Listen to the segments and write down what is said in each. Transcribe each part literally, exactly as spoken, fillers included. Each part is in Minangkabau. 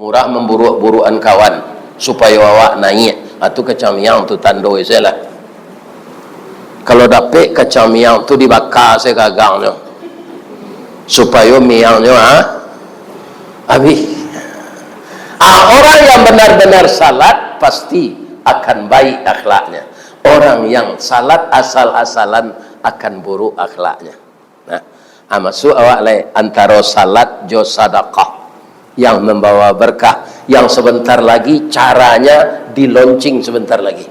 Murah mamburuak-buruakan kawan, supayo awak naiak. Ha, tu kacang miang tu tando se lah. Kalau dapek kacang miang tu dibaka se gagangnyo, supayo miangnyo, ha, abih. Ah, orang yang benar-benar salat pasti akan baik akhlaknya. Orang yang salat asal-asalan akan buruk akhlaknya. Nah, ah, masuak awak lai antaro salat jo sadakah yang mambawa berkah, yang sebentar lagi caranya di-launching sebentar lagi.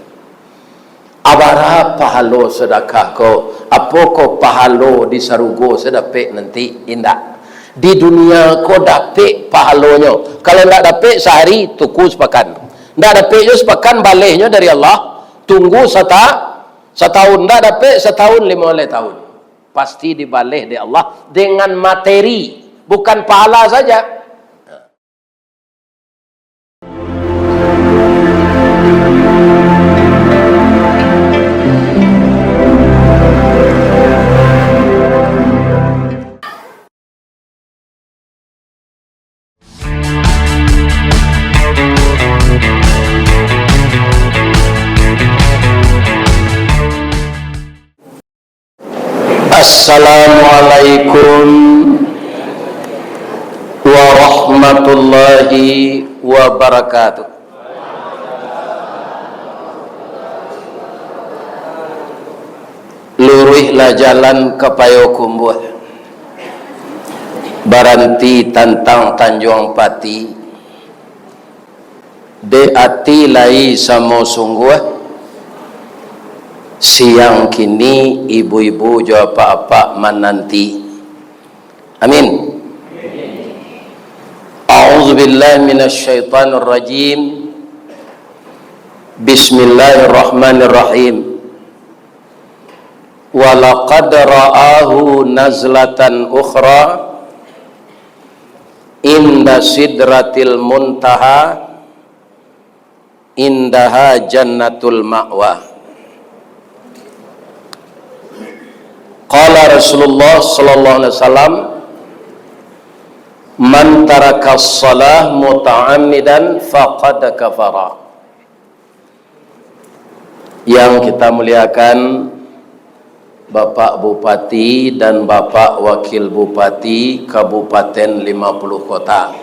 Abara pahalo sadakah ko, apo ko pahalo di sarugo se dapek nanti? Indak. Di dunia ko dapek pahalonyo. Kalau ndak dapek sahari, tuku sapakan. Ndak dapek jo sapakan, balehnyo dari Allah. Tunggu sata-, satahun. Ndak dapek satahun, limo baleh tahun. Pasti dibaleh dek Allah dengan materi, bukan pahala saja. Assalamualaikum warahmatullahi wabarakatuh. Luruihlah jalan ka Payokumbuah, baranti tantang Tanjuang Pati. Dek ati lai samo sungguah, siang kini ibu-ibu jo apak-apak mananti. Amin. A'udzubillahi minasyaitonirrajim. Bismillahirrahmanirrahim. Walaqad ra'ahu nazlatan ukhra inda sidratil muntaha, indaha jannatul ma'wa. Qala Rasulullah sallallahu alaihi wasallam, "Man tarakas shalah muta'ammidan faqad kafara." Yang kita muliakan, Bapak Bupati dan Bapak Wakil Bupati Kabupaten Lima Puluh Kota,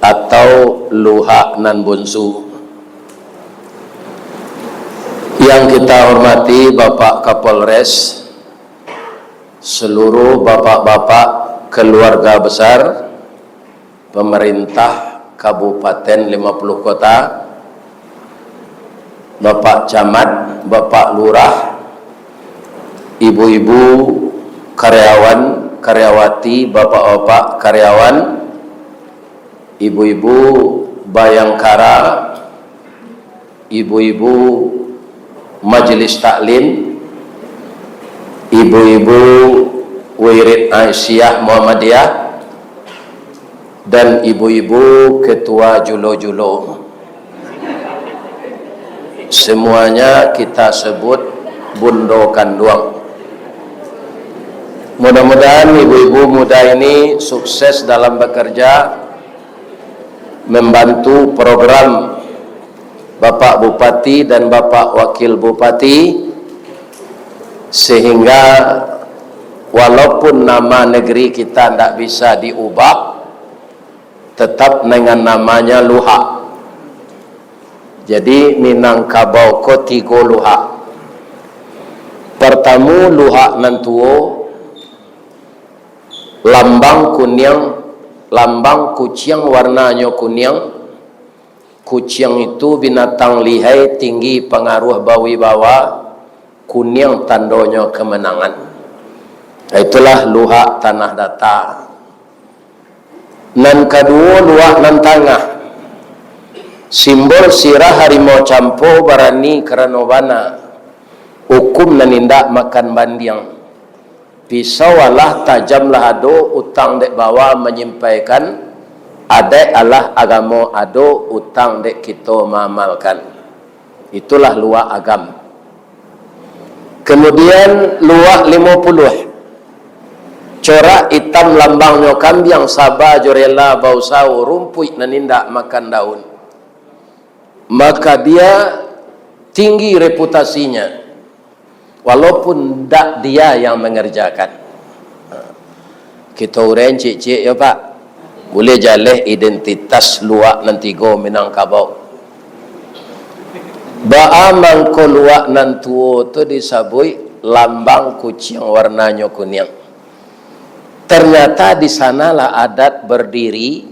atau Luhak nan Bunsu. Yang kita hormati, Bapak Kapolres, seluruh bapak-bapak keluarga besar, pemerintah Kabupaten Lima Puluh Kota, Bapak Camat, Bapak Lurah, ibu-ibu karyawan, karyawati, bapak-bapak karyawan, ibu-ibu bayangkara, ibu-ibu majelis taklim, ibu-ibu wirid Aisyah Muhammadiyah, dan ibu-ibu ketua julo-julo. Semuanya kita sebut bundo kanduang. Mudah-mudahan ibu-ibu muda ini sukses dalam bekerja, membantu program Bapak Bupati dan Bapak Wakil Bupati, sehingga walaupun nama negeri kita ndak bisa diubah, tetap dengan namanya Luhak. Jadi, Minangkabau ko tigo Luhak. Pertamo, Luhak nan tuo, lambang kuniang, lambang kuciang warnanyo kuniang. Kuciang itu binatang lihai, tinggi, pangaruah, bawibawa, kuniang tandonyo kemenangan. Itulah Luhak Tanah Data. Nan kaduo, Luhak nan tangah. Simbol sirah harimau campo, barani karano bana. Hukum nan indak makan bandiang. Pisau alah, tajam lah ado, utang dek bawa manyimpaikan, adaik alah, agamo ado, utang dek kito maamalkan. Itulah Luhak Agam. Kemudian Luhak Limo Puluah, corak Itam lambangnyo kambiang, saba jo rela bausawo, rumpuik nan indak makan daun. Maka dia tinggi reputasinya, walaupun ndak dia yang mengerjakan. Kito urang ciek-ciek yo, Pak, buliah jaleh identitas luak nan tigo Minangkabau. Baa mangko luak nan tuo tu disabuik lambang kuciang warnanyo kuniang? Ternyata di sanalah adat berdiri,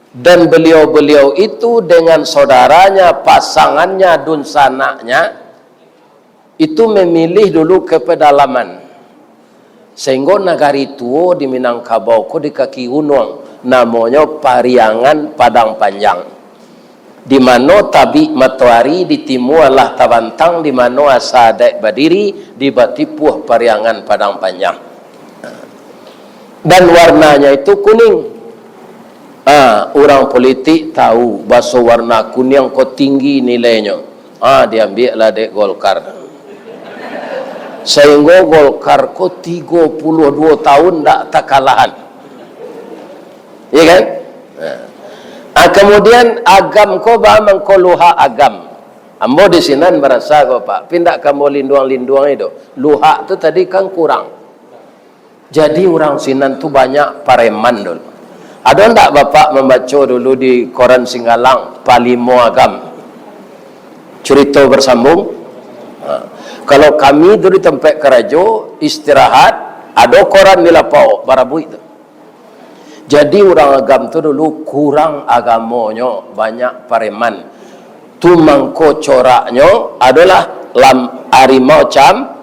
dan beliau-beliau itu dengan saudaranya, pasangannya, dunsanaknya, itu memilih dulu ke pedalaman. Sehinggo nagari tuo di Minangkabau ko di kaki gunuang, namonyo Pariangan Padang Panjang. Di mano tabik matoari di timua lah tabantang, di mano asa adaik badiri, di batipuah Pariangan Padang Panjang. Dan warnanya itu kuning. Ah, urang politik tahu, baso warna kuniang ko tinggi nilainyo. Ah, diambiaklah dek Golkar. Sehinggo Golkar ko tigo puluah duo tahun ndak takalahan. Iya kan? Nah. Ah, kemudian Agam ko ba mangko luhak Agam. Ambo di sinan barasa ko, Pak. Pindak ka ambo linduang-linduang itu. Luhak tu tadi kan kurang. Jadi urang sinan tu banyak pareman dulu. Ado ndak Bapak mambaco dulu di koran Singgalang, Palimo Agam? Curito bersambung. Ha. Kalau kami tu di tampek karajo, istirahat, ado koran di lapau, barabuik tu. Jadi urang Agam tu dulu kurang agamonyo, banyak pareman. Tu mangko coraknyo adolah lam-, harimau cam-,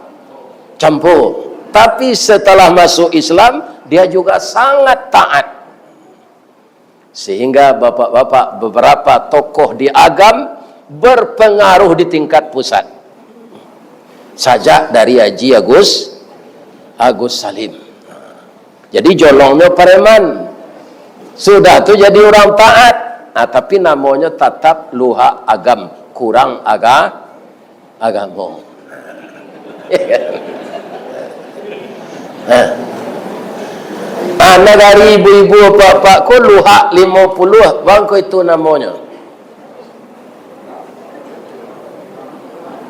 campur. Tapi setelah masuk Islam, dia juga sangat taat. Sehingga bapak-bapak, beberapa tokoh di Agam berpengaruh di tingkat pusat. Sajak dari Haji Agus, Agus Salim. Jadi jolongnyo pareman. Sudah tu jadi urang taat. Ah, tapi namonyo tatap luhak Agam, kurang aga-, agamo. Ha. Ah, nagari ibu-ibu apak-apak ko luhak limo puluah, bangko itu namonyo.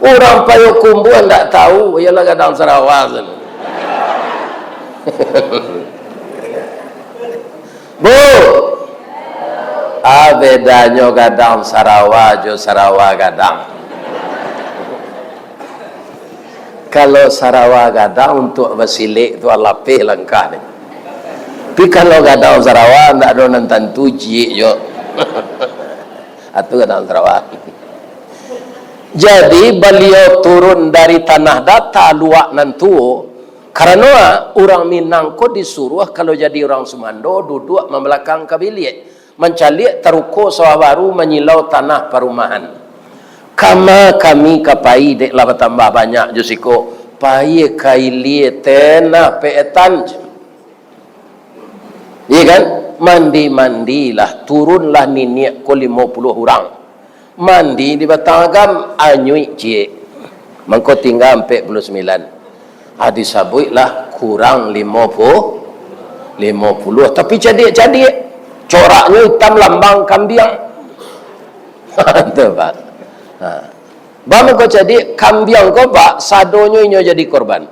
Urang Payokumbuah ndak tahu, iyolah Gadang Sarawa tu. Bu, ah, bedanyo Gadang Sarawa jo Sarawa Gadang. Kalau Sarawa Gadang untuak basilek tu alapeh langkah ni. Tapi kalau Gadang Sarawa ndak ado nan tantu, ciek jo. Atu Gadang Sarawa. Jadi, baliau turun dari tanah data luak nan tuo, karano urang Minang ko disuruah, kalau jadi urang sumando, duduak mambalakang ka biliak, mancaliak taruko sawah baru, manyilau tanah parumahan. Kama kami ka pai, dek lah batambah banyak jo siko, pai ka ilia tanah peetan. Iya kan? Mandi-mandilah, turunlah niniak ko limo puluah urang. Mandi di Batang Agam, anyuik ciek. Mangko tingga ampek puluah sambilan. Ah, disabuiklah kurang limo puluah, limo puluah. Tapi cadiak-cadiak. Coraknyo itam lambang kambiang. Tu, Pak. Ha. Ba mangko cadiak, kambiang ko, Pak, sadonyo inyo jadi korban.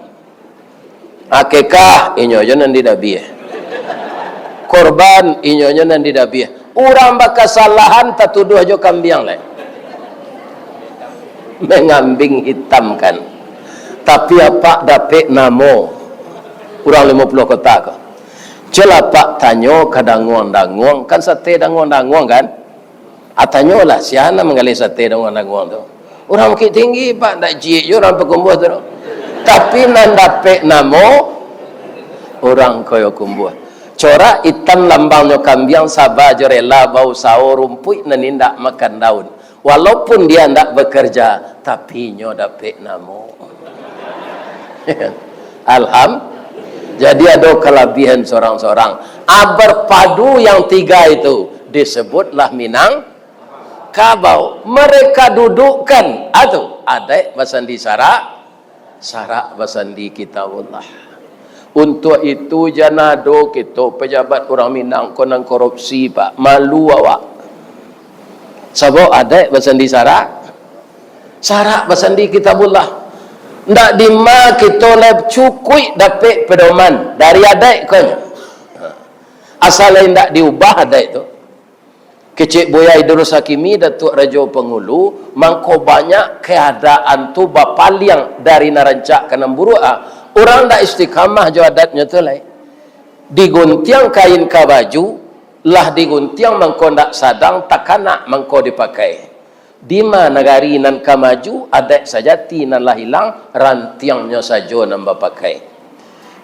Akikah, inyo jo nan didabiah. Korban, inyo jo nan didabiah. Urang bakasalahan tatuduah jo kambiang lai. Mengambing hitam kan. Tapi apak dapek namo urang limo puluah kota ko. Cubolah apak tanyo ka danguang-danguang, kan sate danguang-danguang kan? Ah, tanyolah, sia nan manggaleh sate danguang-danguang tu? Urang Bukittinggi, Pak, ndak ciek jo urang Pakumbuah tu. Tapi nan dapek namo, urang Payokumbuah. Corak itam lambangnyo kambiang, saba jo rela bausawo, rumpuik nan indak makan daun. Walaupun dia ndak bekerja, tapi inyo dapek namo. Alham-, jadi ado kalabihan sorang-sorang. Ah, berpadu yang tiga itu, disebutlah Minangkabau. Mereka dudukkan, ah, tu, adaik basandi sarak, sarak basandi Kitabullah. Untuak itu, jan ado kito pejabat urang Minang ko nan korupsi, Pak. Malu awak. Sabab adaik basandi sarak. Sarak basandi Kitabullah. Ndak dima kito lai cukuik dapek pedoman dari adaik ko nyo. Asal lai ndak diubah adaik tu. Kecek Buya Idrus Hakimi, Datuak Rajo Pangulu, mangko banyak keadaan tu bapaliang dari nan rancak ka nan buruak, ah. Urang ndak istiqamah jo adatnyo tu lai. Diguntiang kain ka baju, lah diguntiang mangko ndak sadang, takanak mangko dipakai. Dima nagari nan ka maju, adaik sajati nan lah ilang, rantiangnyo sajo nan bapakai.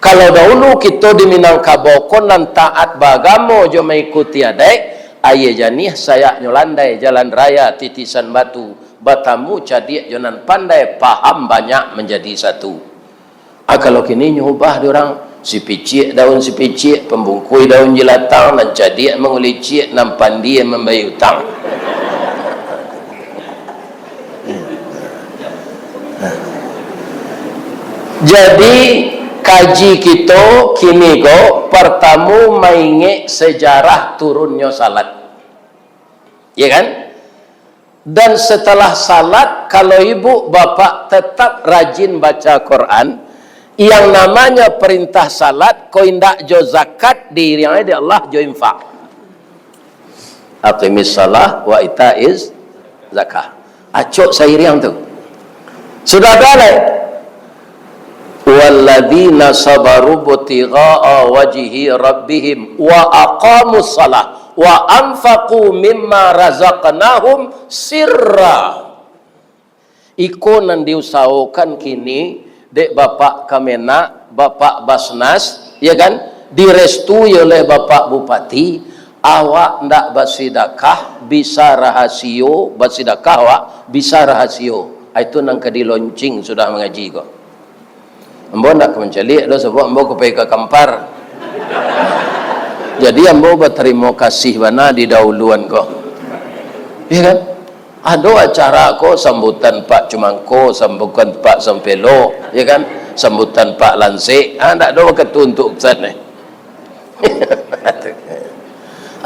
Kalau dahulu kito di Minangkabau ko nan taat baagamo jo maikuti adaik, aia janiah sayaknyo landai, jalan raya titisan batu, batamu cadiak jo nan pandai, paham banyak manjadi satu. Ah, kalau kini nyo ubah dek urang, sipiciak daun sipiciak, pambungkuih daun jilatang, nan cadiak mangulicik, nan pandia mambayia utang. Jadi, kaji kito kini ko, partamo maingek sejarah turunnyo salat. Ya kan? Dan setelah salat, kalau ibu bapak tetap rajin baca Quran, yang namanya perintah salat, ko indak jo zakat diiringi dek Allah jo infak. Aqimis salah wa itaiz zakah. Acok sairiang tu. Sudah ado lai. Walladzina sabaru btigha'a wajhi rabbihim wa aqamus salah wa anfaqu mimma razaqnahum sirra. Iko nan diusahokan kini dek Bapak Kamenag, Bapak Basnas, ya kan, direstui oleh Bapak Bupati, awak ndak basidakah bisa rahasio, basidakah awak bisa rahasio. Ah, itu nan ka diloncing sudah mangaji ko. Ambo ndak ka mancaliak doh, sabab ambo ka pai ka kampar. Jadi, ambo batarimo kasih bana didahuluan ko. Ya kan? Ado acara ko, sambutan Pak Cumangko, sambutan Pak Sampelo, ya kan? Sambutan Pak Lansek. Ah, ndak ado wakatu untuak pesan, eh.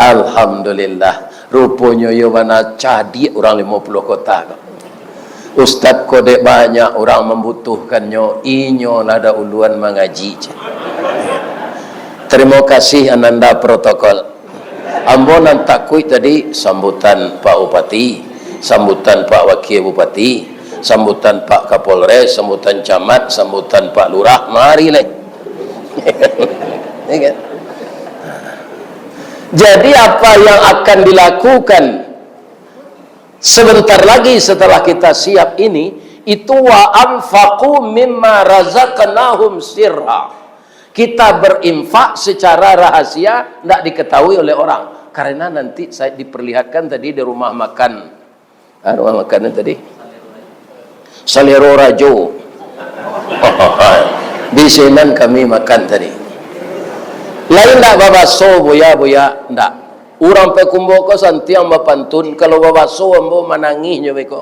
Alhamdulillah. Ruponyo iyo bana cadiak urang limo puluah kota ko. Ustaz ko dek banyak urang mambutuhkannyo, inyo lah dahuluan mangaji, ceh. Tarimo kasih Ananda Protokol. Ambo nan takuik tadi, sambutan Pak Bupati, sambutan Pak Wakil Bupati, sambutan Pak Kapolres, sambutan Camat, sambutan Pak Lurah, mari lai. Ya kan? Jadi, apa yang akan dilakukan sebentar lagi setelah kita siap ini, itu wa anfaqu mimma razaqnahum sirra. Kita berinfak secara rahasia, ndak diketahui oleh orang. Karena nanti saya diperlihatkan tadi di rumah makan. Ah, rumah makan tadi. Salero Rajo. Di sinan kami makan tadi. Lain ndak babaso, Buya, Buya, ndak. Urang Payakumbuah ko santiang bapantun, kalau babaso ambo manangih nyo beko.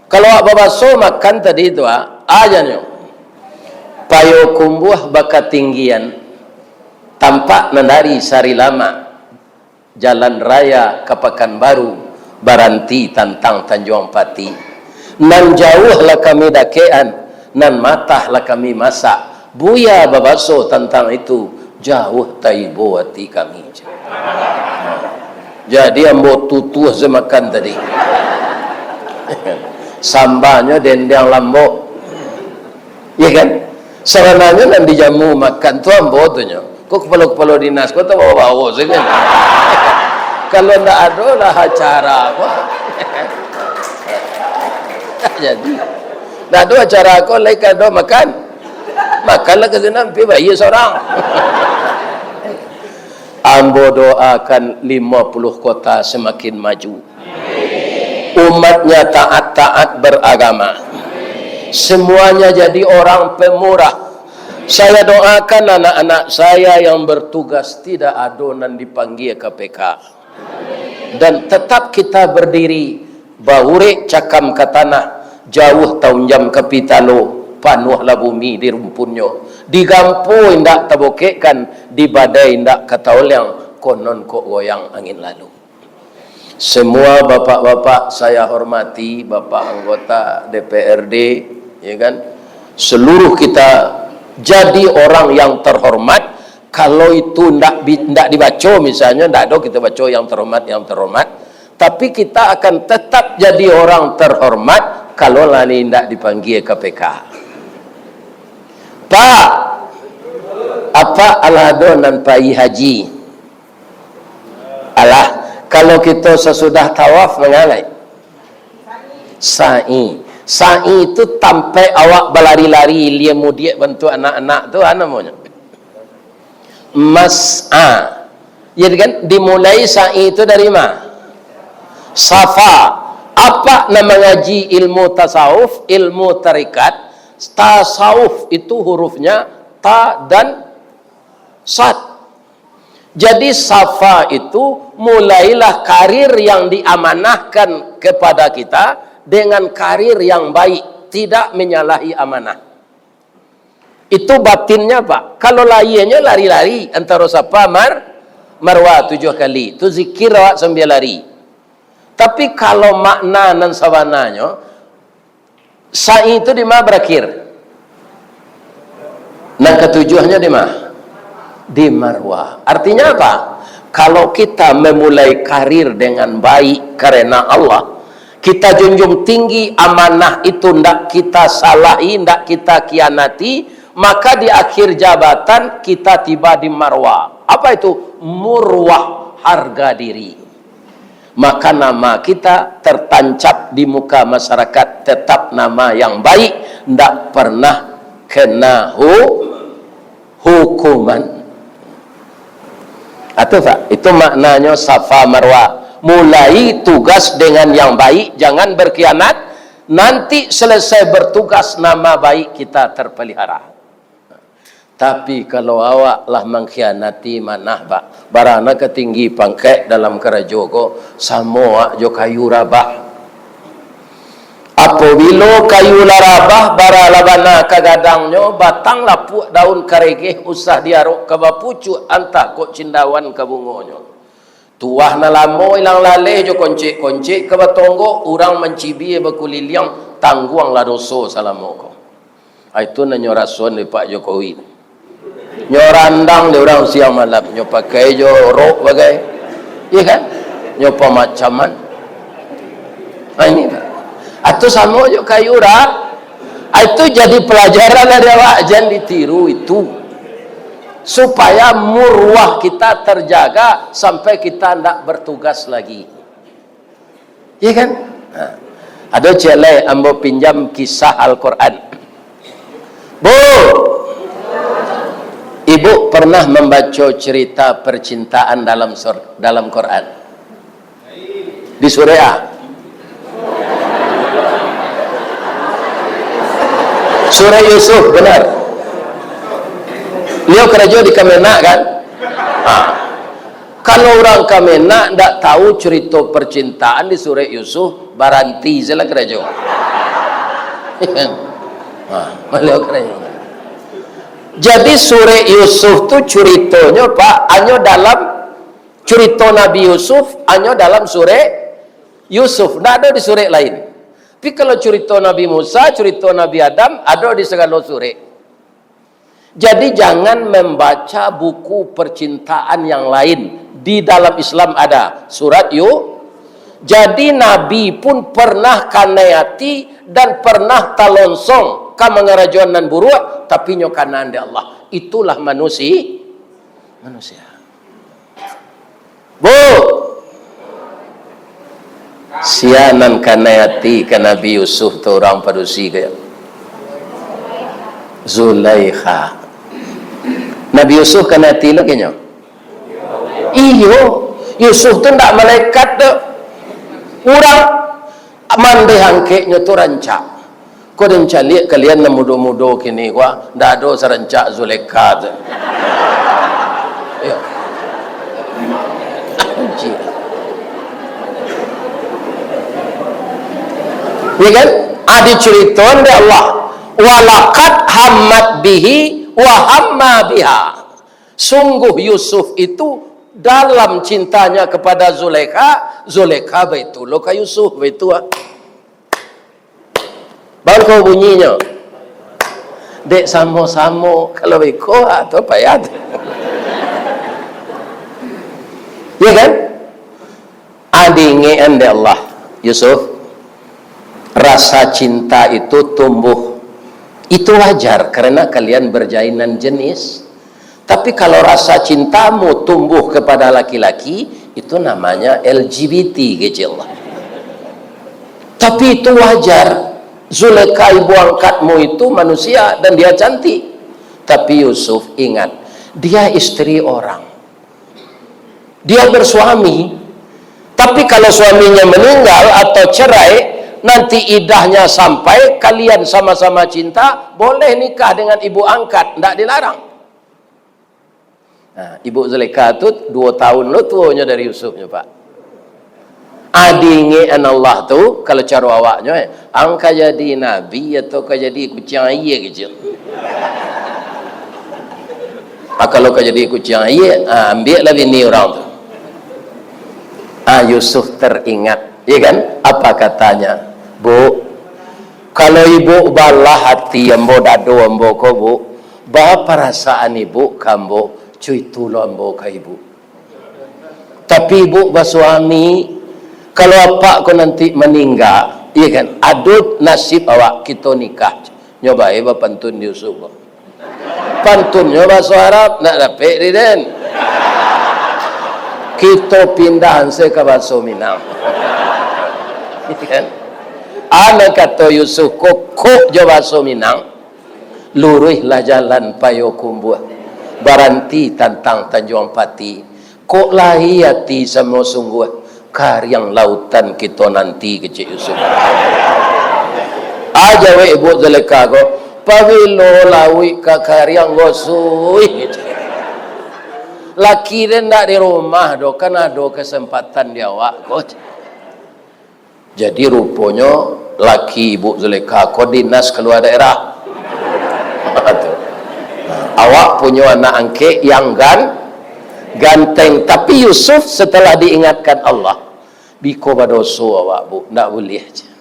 Kalau awak babaso makan tadi tu, ah, ajanyo. Payakumbuah bakatinggian, tampak nan dari Sarilamak, jalan raya ka Pakanbaru, baranti tantang Tanjuang Pati. Nan jauah lah kami dakekan, nan matah lah kami masak. Buya babaso tantang itu, jauah taibo ati kami. Jadi ambo tutuah se makan tadi. Sambanyo dendeng lambok. Iya kan? Sabananyo nan dijamu makan tu ambo tu nyo. Ko kapalo-kapalo dinas ko tabawa-bawa se kan? Kalau ndak ado lah acara ko. Jadi, ndak ado acara ko, lai ka ado makan. Makanlah ka sinan, pi bayia surang. Ambo doakan lima puluh kota semakin maju. Umatnya taat-taat beragama. Semuanya jadi orang pemurah. Saya doakan anak-anak saya yang bertugas tidak ado nan dipanggia K P K. Dan tetap kita berdiri, baurek cakam ka tanah, jauah taunjam ka pitalo, panuahlah bumi di rumpunnyo. Digampo indak tabokekkan, dibadai indak kataoliang, konon kok goyang angin lalu. Semua bapak-bapak saya hormati, bapak anggota D P R D, ya kan, seluruh kita jadi orang yang terhormat. Kalau itu ndak bi-, ndak dibaco, misalnya, ndak ado kita baco yang terhormat, yang terhormat, tapi kita akan tetap jadi orang terhormat kalau lah ni ndak dipanggia K P K. Pak, apak alah ado nan pai haji? Alah, kalau kito sasudah tawaf mangalai? Sa'i. Sa'i tu tampek awak balari-lari, ilia mudiak bantuak anak-anak tu, a namonyo? Mas'a. Ya kan? Dimulai sa'i tu dari ma? Safa. Apak nan mangaji ilmu tasawuf, ilmu tarekat, tasawuf itu hurufnya ta dan sad. Jadi, Safa itu mulailah karir yang diamanahkan kepada kita dengan karir yang baik, tidak menyalahi amanah. Itu batinnya, Pak. Kalau lahianyo lari-lari antaro Safa Mar-, Marwah tujuh kali. Tu zikir awak sambil lari. Tapi kalau makna nan sabananyo, sa'i tu di ma barakhir? Nan katujuahnyo di ma? Di Marwah. Artinya apa? Kalau kita memulai karir dengan baik karena Allah, kita junjung tinggi amanah itu, ndak kita salahi, ndak kita kianati, maka di akhir jabatan kita tiba di Marwah. Apa itu? Murwah, harga diri. Maka nama kita tertancap di muka masyarakat, tetap nama yang baik, ndak pernah kena hu-, hukuman. Itu, Pak. Itu maknanyo Safa Marwah. Mulai tugas dengan yang baik, jangan berkhianat. Nanti selesai bertugas, nama baik kita terpelihara. Tapi kalau awak lah mangkhianati manah, Pak, barana ka tinggi pangkek dalam karajo ko, samo awak jo kayu rabah. Apobilo kayu lah rabah, bara lah bana ka gadangnyo, batang lapuak, daun karegeh, usah diarok ka bapucuak, antah kok cindawan ka bungonyo. Tuah nan lamo ilang laleh jo koncek-koncek ka batonggok, urang mancibia bakuliliang, tangguanglah doso salamo ko. Ah, itu nan nyo rasoan dek Pak Jokowi. Nyo randang dek urang siang malam, nyo pakai jo rok bagai. Iya kan? Nyo pamacaman. Ah, ini, Pak. Atau samo jo kayu ra-, ah, itu jadi pelajaran lah dek awak, jan ditiru itu. Supaya murwah kita terjaga sampai kita ndak bertugas lagi. Iya kan? Nah, ado ciek lai ambo pinjam kisah Al-Quran. Bu, ibu pernah mambaco cerita percintaan dalam sur-, dalam Quran? Di surah a? Surah Yusuf, benar. Beliau karajo di Kemenag, kan? Ha. Kalau urang Kemenag ndak tahu cerita percintaan di surah Yusuf, baranti sajolah karajo. Ha, baliau karajo. Jadi, surah Yusuf tu curitonyo, Pak, hanyo dalam curito Nabi Yusuf, hanyo dalam surah Yusuf, ndak ado di surah lain. Tapi kalau curito Nabi Musa, curito Nabi Adam, ado di sagalo surah. Jadi, jangan membaca buku percintaan yang lain. Di dalam Islam ada surat Yu-, jadi, Nabi pun pernah kanai ati dan pernah talonsong ka mangarajoan nan buruak, tapi nyo kanaan dek Allah. Itulah manusi-, manusia. Bu, sia nan kanai ati ka Nabi Yusuf tu urang padusi ka? Zulaikha. Nabi Yusuf kanai ati lo ka nyo? Iyo, Yusuf tu ndak malaikat doh. Urang mandeh angkeknyo tu rancak. Ko den caliak kalian nan mudo-mudo kini ko, ndak ado sarancak Zulekha tu. Iyo. Anjir. Iya kan? Ah, dicaritoan dek Allah. "Walaqad hammat bihi Wa hamma biha. Sungguh Yusuf itu dalam cintanya kepada Zulaikha, Zulaikha baitu lo ka Yusuf, baitu ah. Bangko bunyinyo. Dek samo-samo, kalau beko, ah, tu payah tu. Ya kan? Ah, diingekan dek Allah, Yusuf, rasa cinta itu tumbuh. Itu wajar karena kalian berjainan jenis. Tapi kalau rasa cintamu tumbuh kepada laki-laki, itu namanya L G B T, kecil Allah. Tapi itu wajar. Zulaikha ibu angkatmu itu manusia dan dia cantik. Tapi Yusuf, ingat, dia istri orang. Dia bersuami. Tapi kalau suaminya meninggal atau cerai, nanti idahnya sampai, kalian sama-sama cinta, boleh nikah dengan ibu angkat, ndak dilarang. Nah, Ibu Zulaikha tu duo tahun lo tuonyo dari Yusuf nyo, Pak. Ah, diingekan Allah tu, kalau caro awaknyo, eh, ang ka jadi nabi atau ka jadi kuciang aia kecil? Ah, kalau ka jadi kuciang aia, ah, ambiaklah bini urang tu. Ah, Yusuf teringat, ya kan? Apa katanya? "Bu, kalau ibu balah hati ambo, dado ambo ko, Bu, ba parasaan ibu ka ambo, co itu lo ambo ka ibu. Tapi ibu basuami, kalau apak ko nanti maningga, iya kan, ado nasib awak, kito nikah." Nyo bae bapantun Yusuf ko. Pantunnyo bahaso Arab, ndak dapek di den. Kito pindah ansai ka bahaso Minang. Iya kan? Anak kato Yusuf, kokok jo bahaso Minang, luruihlah jalan Payokumbuah, baranti tantang Tanjuang Pati. Kok lai ati samo sungguah, kariang lautan kito nanti, kecek Yusuf. Ah, jawek Ibu Zulaikha ko, "Pabilo lauik ka kariang, Gosuih?" Laki den ndak di rumah doh, kan ado kesempatan di awak ko. Jadi, ruponyo laki Ibu Zulaikha ko dinas kalua daerah. Tu. Awak punyo anak angkek yang gan-, ganteng. Tapi Yusuf setelah diingatkan Allah, "Biko badoso awak, Bu, ndak buliah," cek.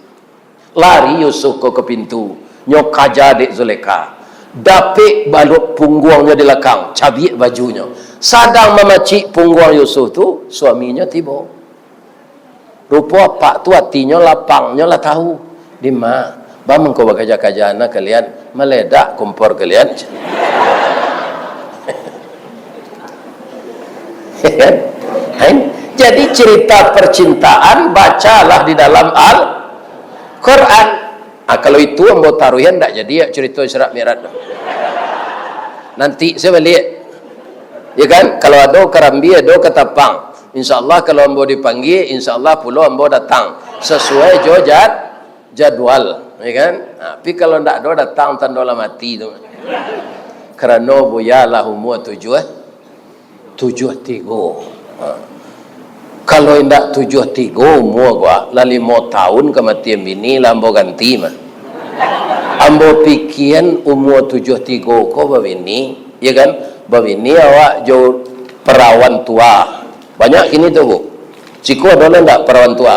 Lari Yusuf ko ka pintu, nyo kaja dek Zulaikha. Dapek baluik pungguangnyo di lakang, cabiak bajunyo. Sadang mamacik pungguang Yusuf tu, suaminyo tibo. Rupo apak tu atinyo lapang, nyo lah tahu. "Dima, ba mangko bakaja-kaja na kalian, maledak kompor kalian?" Hai, jadi cerita percintaan bacalah di dalam Al-Quran. Ah, kalau itu ambo taruihan ndak jadi ya cerita Isra Mi'raj tu. Nanti saya balik. Ya kan? Kalau ado karambia, ado katapang. Insya Allah kalau ambo dipanggia, insya Allah pulo ambo datang. Sesuai jo jad-, jadwal. Ya kan? Ha, tapi kalau ndak ado datang, tando lah mati tu. Karano Buya lah umua tujuah, tujuah tigo. Ha. Kalau indak tujuah tigo umua gua, lah limo tahun kamatian bini lah ambo ganti mah. Ambo pikian umua tujuah tigo ko babini, ya kan? Babini awak jo perawan tua. Banyak kini tu, Bu. Siko ado lah ndak perawan tua?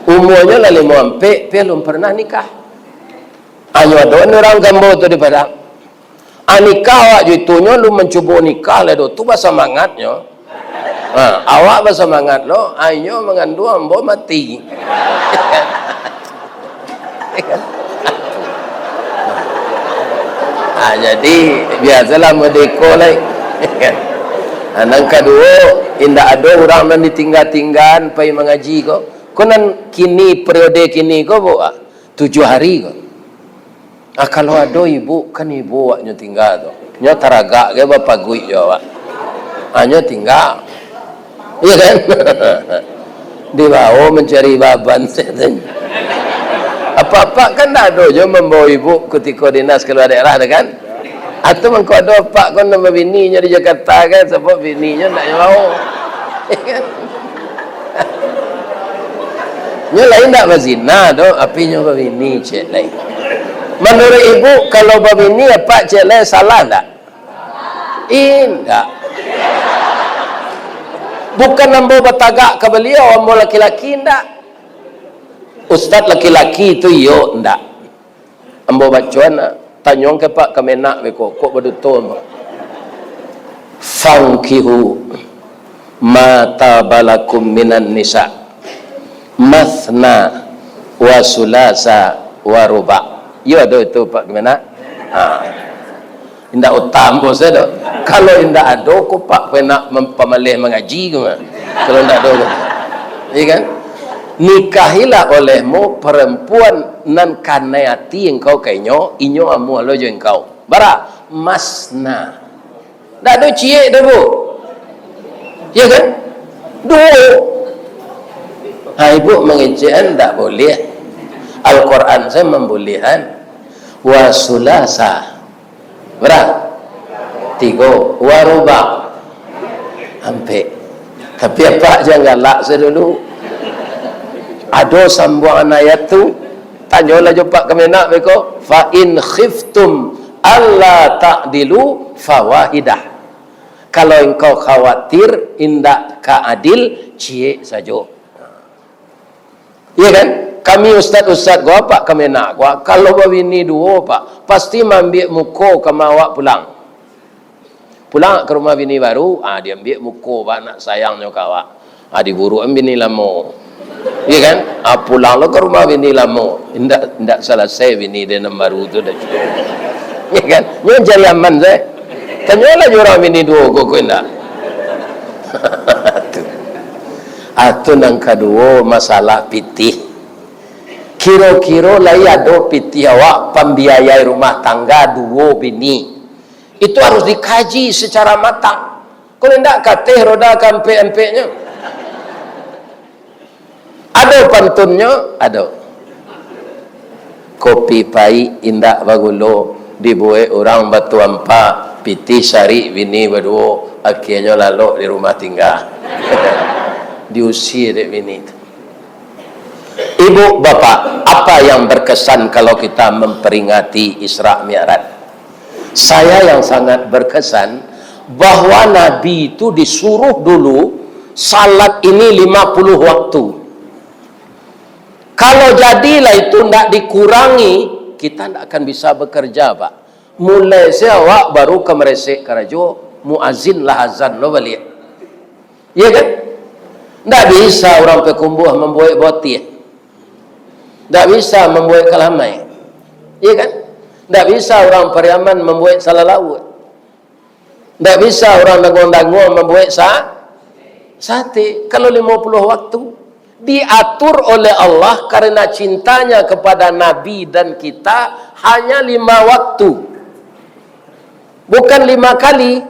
Umuanyo lah limo ampek, pi alun pernah nikah. Anyo ado ni urang kambo tu di Padang. Ah, nikah awak jo itunyo, lu mancubo nikah lah do tu basamangatnyo. Ha, awak basamangat lo, inyo manganduang, ambo mati. Ha, jadi, biasolah modeko lai. Ha, nan kaduo, indak ado urang nan ditingga-tinggaan pai mangaji ko. Ko nan kini, periode kini ko, Bu, ah, tujuah hari ko. Ah, kalau ado ibu, kan ibu awaknyo tingga tu. Nyo taragak ge bapaguik jo awak. Ah, nyo tingga. Iya kan? Dibawo mancari baban sajo. Apak-apak kan ndak ado jo mambawo ibu kutiko dinas kalua daerah tu kan? Atau mangko ado apak ko nan babini nyo di Jakarta kan, sabab bini nyo ndak nyo bawo. Iya kan? Nyo lain ndak bazina doh, tapi nyo babini, cek lain. Manuruik ibu, kalau babini apak ciek lai, salah ndak? Indak. Bukan ambo batagak ka baliau, ambo laki-laki, indak. Ustaz laki-laki tu iyo, indak. Ambo baco nak, tanyo ka Pak Kemenag beko, kok baduto ambo. "Fankihu ma taba lakum minan nisa, matsna wa tsulatsa wa ruba'." Iyo ado itu, Pak Kemenag? Ha. Indak utang ko sajo. Kalau indak ado ko, Pak Kemenag mem-, pamaleh mangaji ko mah. Kalau indak ado ko. Iya kan? "Nikahilah olehmu perempuan nan kanai ati engkau ka inyo, inyo amuah lo jo engkau." Bara? Matsna. Ndak ado ciek doh, Bu. Ya kan? Duo. Ha, ibu mangecekan ndak boleh. Al-Quran sajo mambolehan. Wa tsulatsa. Bara? Tigo. Wa ruba'. Ampek. Tapi apak jan galak sajo dulu. Ado sambuangan ayat tu, tanyolah jo Pak Kemenag beko, "Fa in khiftum alla ta'dilu fawahidah." Kalau engkau khawatir indak ka adil, ciek sajo. Iya kan? Kami ustaz-ustaz ko, Pak Kemenag ko, kalau babini duo, Pak, pasti maambiak muko ka ma awak pulang. Pulang ka rumah bini baru, ah, diambiak muko, Pak, nak sayangnyo ka awak. Ah, diburuakan bini lamo. Iya kan? Ah, pulang lo ka rumah bini lamo. Indak, indak salasai bini den nan baru tu dah. Iya kan? Nyo cari aman sajo. Tanyolah jo urang bini duo ko, ko indak. Tu. Ah, tu nan kaduo, masalah pitih. Kiro-kiro lai ado pitih awak pambiayai rumah tangga duo bini. Itu harus dikaji secara matang. Kalau indak, kateh roda ka ampek-ampeknyo. Ado pantunnyo? Ado. Kopi paik indak bagulo, dibuek urang Batu Ampa, pitih sarik bini baduo, akhianyo lalok di rumah tingga. Diusie dek bini tu. Ibu, bapak, apa yang berkesan kalau kita memperingati Isra Mi'raj? Saya yang sangat berkesan bahwa Nabi itu disuruh dulu salat ini lima puluh waktu. Kalau jadilah itu ndak dikurangi, kita ndak akan bisa bekerja, Pak. Mulai se awak baru ka maresek karajo, muazin lah azan lo baliak. Iya kan? Ndak bisa urang Payakumbuah mambuek botiah. Ndak bisa mambuek kalamai. Iya kan? Ndak bisa urang Pariaman mambuek salalauak. Ndak bisa urang Danguang-Danguang mambuek sa-, sate. Kalau limo puluah waktu, diatur oleh Allah karena cintanya kepada Nabi dan kita hanya lima waktu. Bukan lima kali.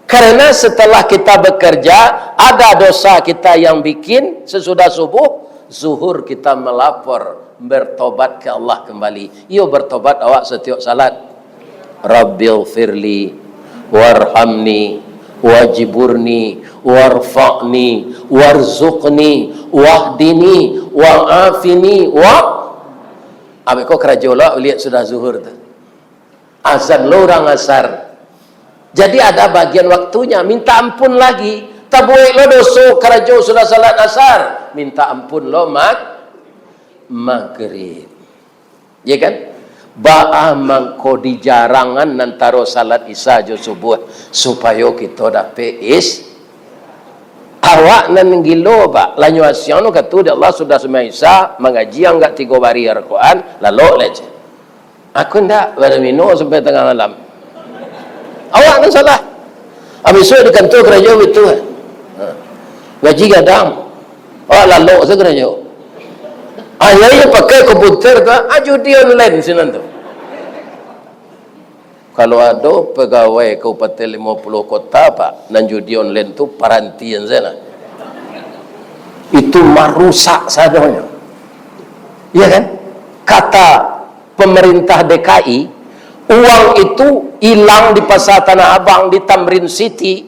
Karena setelah kita bekerja, ada dosa kita yang bikin sesudah subuh, zuhur kita melapor, bertobat ke Allah kembali. Iyo, bertobat awak setiap salat. "Rabbighfirli, warhamni, wajburni, warfa'ni, warzuqni, wahdini, wa'afini, wa." Abih ko karajo lo liek sudah zuhur tu. Azan lo urang asar. Jadi ada bagian waktunya, minta ampun lagi. Tabuek lo doso karajo sudah salat asar, minta ampun lo mag-, magrib. Ya kan? Baa mangko dijarangan antaro salat isya jo subuh, supayo kito dapek is-, awak nan gilo, Pak. Lanyo asiang no katu dek Allah sudah sumbayang isya, mangaji anggak tigo bari Al-Quran, lalok lah je. Aku ndak, baru minum sampai tangah malam. Awak nan salah. Abih isuak di kantua karajo bitu, eh. Ha. Gaji gadang. Awak lalok sajo karajo. Akhirnyo pakai komputer tu, ah, judi online sinan tu. Kalau ado pegawai Kabupaten Limo Puluh Kota, Pak, nan judi online tu parantian sajo lah. Itu marusak sadonyo. Iya kan? Kata pemerintah D K I, uang itu hilang di Pasar Tanah Abang, di Tamrin City,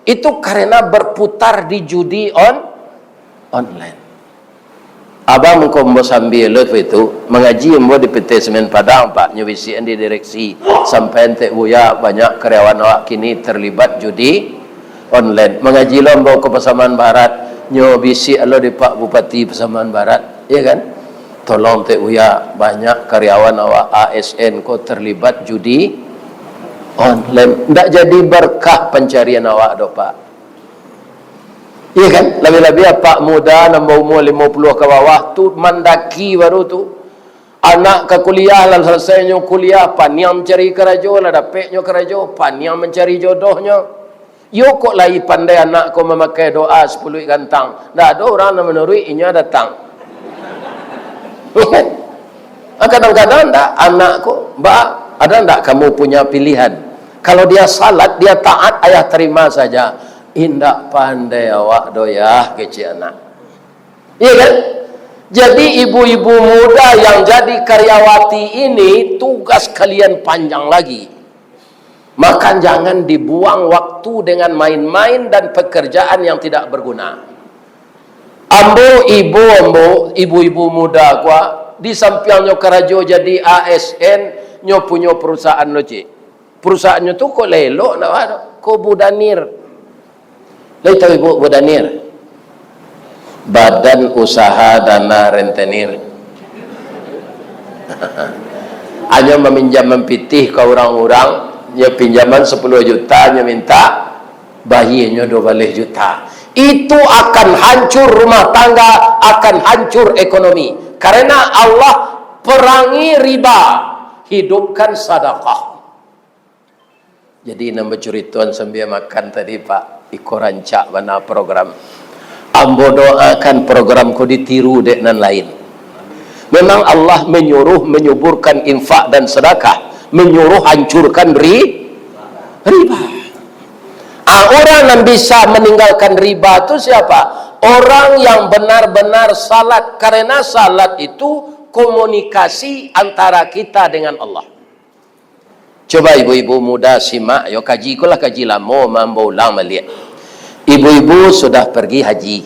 itu karena berputar di judi on-, online. Abang ko ambo sambia lo itu, mangaji ambo di P T Semen Padang, Pak, nyo bisiakan di direksi, sampaian Tek Buya, banyak karyawan awak kini terlibat judi online. Mangaji lo ambo ko Pasaman Barat, nyo bisiak lo di Pak Bupati Pasaman Barat, ya kan? Tolong Tek Buya, banyak karyawan awak A S N ko terlibat judi online. Ndak jadi berkah pancarian awak doh, Pak. Iya kan? Labiah-labiah apak muda, nambah umur limo puluah ka bawah tu, mandaki baru tu. Anak ka kuliah, lah salesainyo kuliah, paniang mancari karajo, lah dapeknyo karajo, paniang mancari jodohnyo. Iyo kok lai pandai anak ko mamakai doa sapuluik gantang. Ndak ado urang nan manuruik, inyo datang. Iya kan? Ah, kadang-kadang ndak, anak ko, "Mbak, ada ndak kamu punya pilihan? Kalau dia salat, dia taat, ayah terima saja." "Indak pandai awak doh, Yah," kecek anak. Iya kan? Jadi, ibu-ibu muda yang jadi karyawati ini, tugas kalian panjang lagi. Maka jangan dibuang waktu dengan main-main dan pekerjaan yang tidak berguna. Ambo, ibu ambo, ibu-ibu muda ko, di sampiang nyo karajo jadi A S N, nyo punyo perusahaan lo, cik. Perusahaannyo tu kok lah elok, ndak ado. Ko Budanir. Lai tahu ibu Budanir? Badan Usaha Dana Rentenir. Hanyo maminjaman pitih ka urang-urang, nyo pinjaman sapuluah juta, nyo minta bayianyo duo baleh juta. Itu akan hancur rumah tangga, akan hancur ekonomi. Karena Allah perangi riba, hidupkan sadakah. Jadi, nan bacuritoan sambia makan tadi, Pak, iko rancak bana program. Ambo doakan program ko ditiru dek nan lain. Memang Allah menyuruh menyuburkan infak dan sedekah, menyuruh hancurkan ri-, riba. Ah, orang yang bisa meninggalkan riba tu siapa? Orang yang benar-benar salat, karena salat itu komunikasi antara kita dengan Allah. Coba ibu-ibu muda simak, yo, kaji ko lah kaji lamo, ambo ulang baliak. Ibu-ibu sudah pergi haji,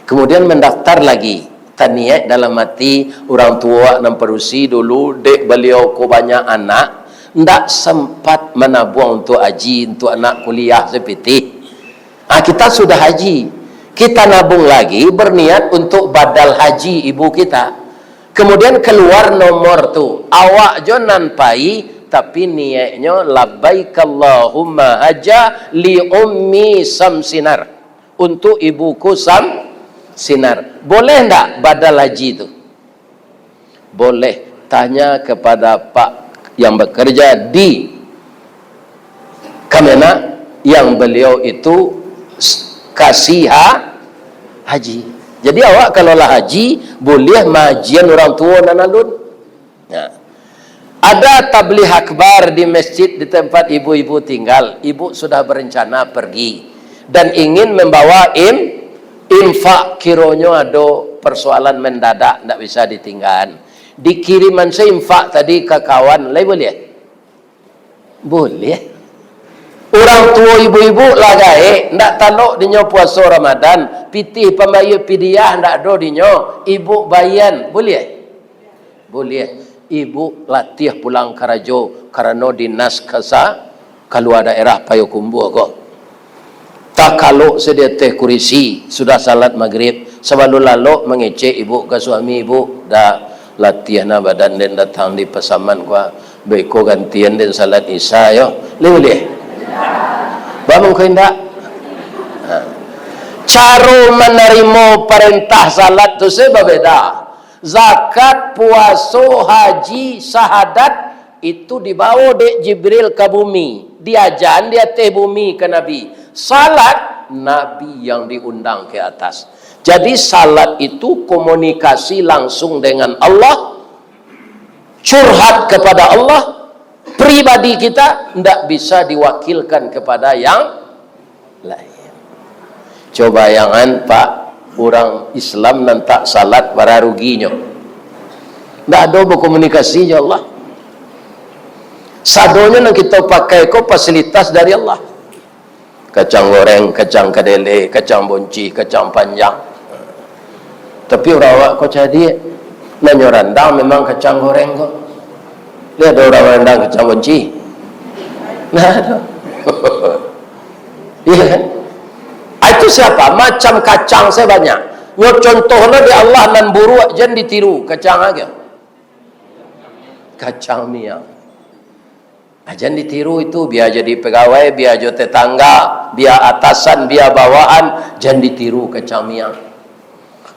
kemudian mendaftar lagi, taniaik dalam hati, urang tuo nan padusi dulu, dek baliau ko banyak anak, ndak sempat manabuang untuk haji, untuk anak kuliah sapitih. Ah, kita sudah haji. Kita nabung lagi, berniat untuk badal haji ibu kita. Kemudian keluar nomor tu. Awak jo nan pai, tapi niaiknyo, "Labbaik Allahumma hajja li ummi Samsinar." Untuk ibuku Samsinar. Boleh ndak badal haji tu? Boleh. Tanya kepada Pak yang bekerja di Kemenag, yang beliau itu s-, kasih ha-, haji. Jadi, awak kalau lah haji, boleh mahajian urang tuo nan alun. Nah, ada tabligh akbar di masjid di tempat ibu-ibu tinggal. Ibu sudah berencana pergi dan ingin membawa im-, infak, kironyo ado persoalan mendadak, ndak bisa ditinggaan. Dikiriman se infak tadi ka kawan, lai boleh? Boleh. Urang tuo ibu-ibu lah gaek, ndak talok dinyo puaso Ramadan, pitih pambayia pidiah ndak ado dinyo, ibu baian, boleh? Boleh. Ibu latiah pulang karajo, karano dinas kasa-, kalua daerah Payokumbuah ko. Takalok se di ateh kurisi, sudah salat magrib, sabalun lalok mangecek ibu ka suami, "Ibu, dah latiah nah badan den datang di Pasaman ko, beko gantian den salat Isya yo." Lai buliah? Baa mangko indak? Ha. Caro manarimo parentah salat tu se babeda. Zakat, puaso, haji, sahadat, itu dibawo dek Jibril ka bumi, diajan di ateh bumi ka Nabi. Salat, Nabi yang diundang ke atas. Jadi, salat itu komunikasi langsung dengan Allah, curhat kepada Allah, pribadi kita ndak bisa diwakilkan kepada yang lain. Coba bayangan, Pak, urang Islam nan tak salat, bara ruginyo. Ndak ado bakomunikasi jo Allah. Sadonyo nan kito pakai ko fasilitas dari Allah. Kacang goreng, kacang kadele, kacang boncih, kacang panjang. Tapi urang awak ko cadiak, nan nyo randang memang kacang goreng ko. Lai ado urang randang kacang kunci? Ndak ado. Iya kan? Ah, itu siapa? Macam kacang sabanyak. Nyo contohlah di Allah nan buruak, jan ditiru. Kacang aja. Kacang miang. Ah, jan ditiru itu, bia jadi pegawai, bia jo tetangga, bia atasan, bia bawahan, jan ditiru kacang miang.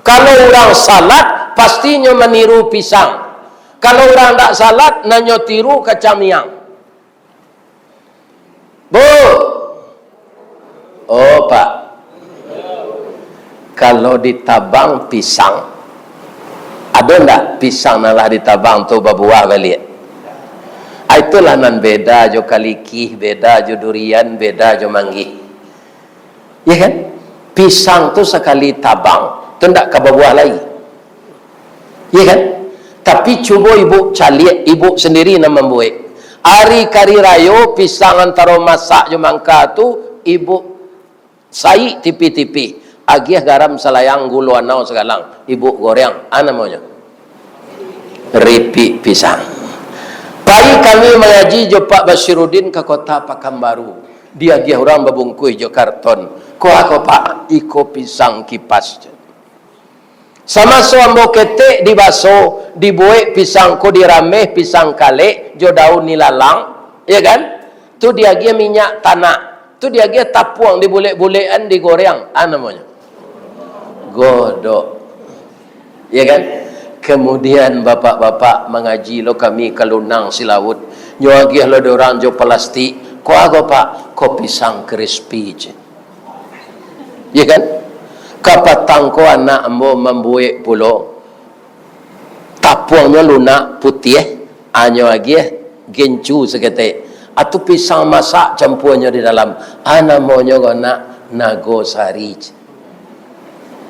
Kalau urang salat, pastinyo maniru pisang. Kalau urang dak salat, nan nyo tiru kacang miang. Bu, Oh, Pak. Kalau ditabang pisang, ado ndak pisang nan lah ditabang tu babuah baliak? Ah, itulah nan beda jo kalikih, beda jo durian, beda jo manggih. Ya kan? Pisang tu sakali tabang, tu ndak ka babuah lai. Iya kan? Tapi cubo ibu caliak, ibu sandiri nan mambuek. Ari kari rayo, pisang antaro masak jo mangka tu, ibu saik tipih-tipih. Agiah garam salayang, gulo anau sagalang. Ibu goreng. Ah, namonyo? Ripik pisang. Pai kami mangaji jo Pak Basirudin ka Kota Pakanbaru. Diagiah urang babungkuih jo karton. Ko a ko, Pak? Iko pisang kipas. Samaso ambo ketek di baso, dibuek pisang ko dirameh, pisang kalek, jo daun ilalang, ya kan? Tu diagiah minyak tanak, tu diagiah tapuang, dibulek-bulekan, digoreng. Ah, namonyo? Godok. Ya kan? Kemudian bapak-bapak mangaji lo kami ka Lunang Silawut. Nyo agiah lo dek urang jo palastik. Ko a ko, Pak? Ko pisang crispy, ceh. Ya kan? Kapatang ko anak ambo mambuek pulo. Tapuangnyo lunak putiah, anyo agiah gencu saketek. Atu pisang masak campuanyo di dalam. Ah, namonyo ko nak nago sari.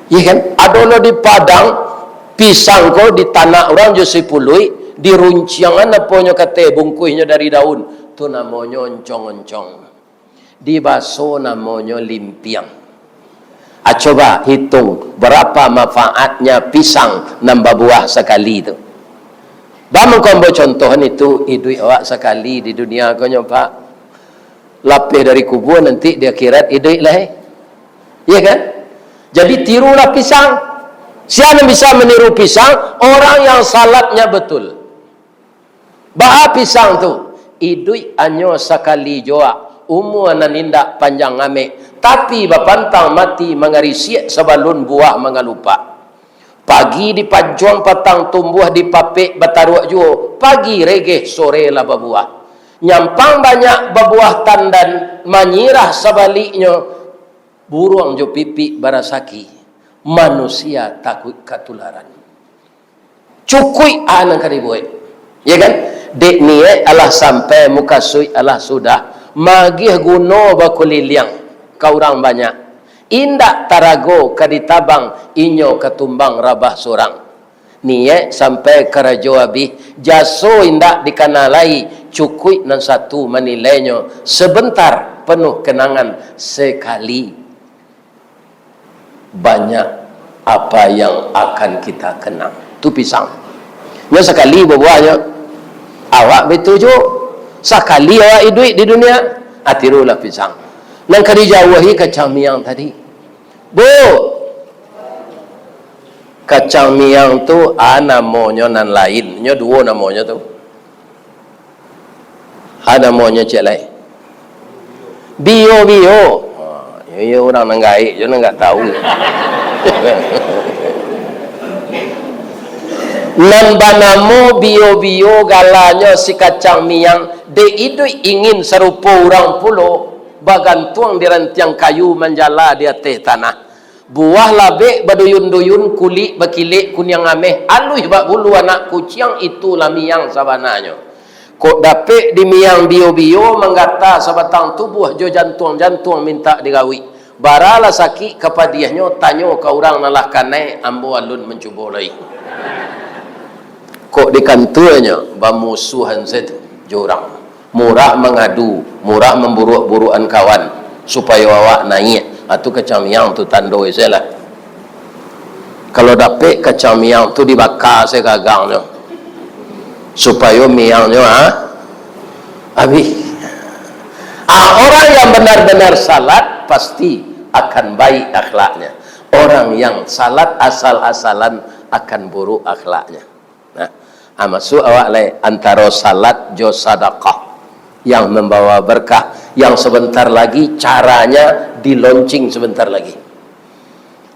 Ya kan? Ado lo di Padang, pisang ko ditanak urang jo sipuluik, dirunciangan aponyo kateh bungkuihnyo dari daun. Tu namonyo oncong-oncong. Di baso namonyo limpiang. Ah, coba hitung, barapa manfaatnya pisang nan babuah sakali tu? Ba mangko ambo contohan itu, iduik awak sakali di dunia ko nyo, Pak. Lapeh dari kubua, nanti di akhirat iduik lai. Iya kan? Jadi, tirulah pisang. Sia nan bisa maniru pisang? Orang yang salatnya betul. Baa pisang tu? Iduik anyo sakali joa, umua nan indak panjang amek, tapi bapantang mati mangarisiak sabalun buah mangalupak. Pagi dipancuang, patang tumbuah, dipapek bataruak juo, pagi regeh, sore lah babuah. Nyampang banyak babuah tandan, manyirah sabaliknyo, buruang jo pipik barasaki, manusia takuik katularan. Cukuik a nan ka dibuek. Ya kan? Dek niaik alah sampai, mukasuik alah sudah, magiah guno bakuliliang ka urang banyak. Indak tarago ka ditabang, inyo ka tumbang rabah surang. Niaik sampai karajo abih, jaso indak dikana lai, cukuik nan satu manilainyo, sebentar penuh kenangan, sekali banyak apa yang akan kita kenang. Tu pisang. Nyo sakali babuahnyo. Awak baitu juo. Sakali awak iduik di dunia, ah, tirulah pisang. Nan ka dijauahi kacang miang tadi. Bu, kacang miang tu, ah, namonyo nan lain. Nyo duo namonyo tu. Ha, namonyo ciek lai. Bio-bio. Ha, iyo, iyo, urang nan gaek jo nan ndak tahu. Nan banamo bio-bio, galanyo si kacang miang, dek iduik ingin sarupo urang pulo, bagantuang di rantiang kayu, manjala di ateh tanah. Buah labek baduyun-duyun, kulik bakilek kuniang ameh, aluih bak bulu anak kuciang, itulah miang sabananyo. Kok dapek di miang bio-bio, manggata sabatang tubuah jo jantuang-jantuang mintak digawik. Baralah sakik ka padiahnyo, tanyo ka urang nan lah kanai, ambo alun mancubo lai. Kok di kantuanyo, bamusuahan sajo jo urang. Murah mangadu, murah mamburuak-buruakan kawan, supayo awak naiak. Ah, tu kacang miang tu tando se lah. Kalau dapek kacang miang tu dibaka se gagangnyo, supayo miangnyo, ha, abih. Ah, orang yang benar-benar salat pasti akan baik akhlaknya. Orang yang salat asal-asalan akan buruk akhlaknya. Nah, ah, masuk awak lai antaro salat jo sadakah yang membawa berkah, yang sebentar lagi caranya di-launching sebentar lagi.